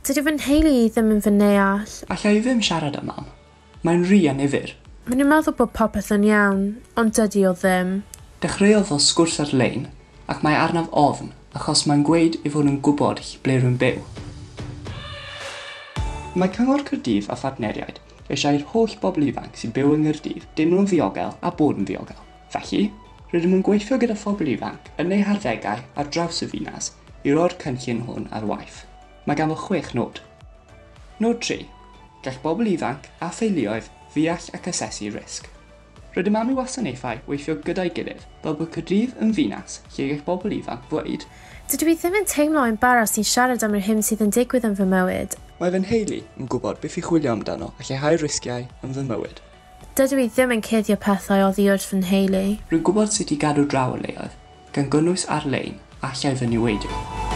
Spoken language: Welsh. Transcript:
Dydy fy nheulu i ddim yn fy neall. Alla i ddim siarad â mam. Mae'n rhy annifyr. Maen nhw'n meddwl bod popeth yn iawn, ond dydy o ddim. Dechreuodd fel sgwrs ar-lein ac mae arnaf ofn achos mae'n gweud ei fod yn gwybod ble rwy'n byw. Mae Cyngor Caerdydd a phartneriaid eisiau i'r holl bobl ifanc sy'n byw yng Nghaerdydd deimlo'n ddiogel a bod yn ddiogel. Felly, rydym yn gweithio gyda phobl ifanc yn eu harddegau ar draws y ddinas i roi'r cynllun hwn ar waith. Mae ganddo chwech nod. Nod 3. Gall bobl ifanc a theuluoedd ddeall ac asesu risg. Rydym am i wasanaethau weithio gyda'i gilydd fel bod Caerdydd yn ddinas lle gall bobl ifanc ddweud Dydw i ddim yn teimlo embaras i siarad am yr hyn sydd yn digwydd yn fy mywyd. Mae fy nheulu yn gwybod beth i chwilio amdano a lleihau risgiau yn fy mywyd. Dydw i ddim yn cuddio pethau oddi wrth fy nheulu. Rwy'n gwybod sut i gadw draw o leoedd, gan gynnwys ar-lein, a allai fy niweidio.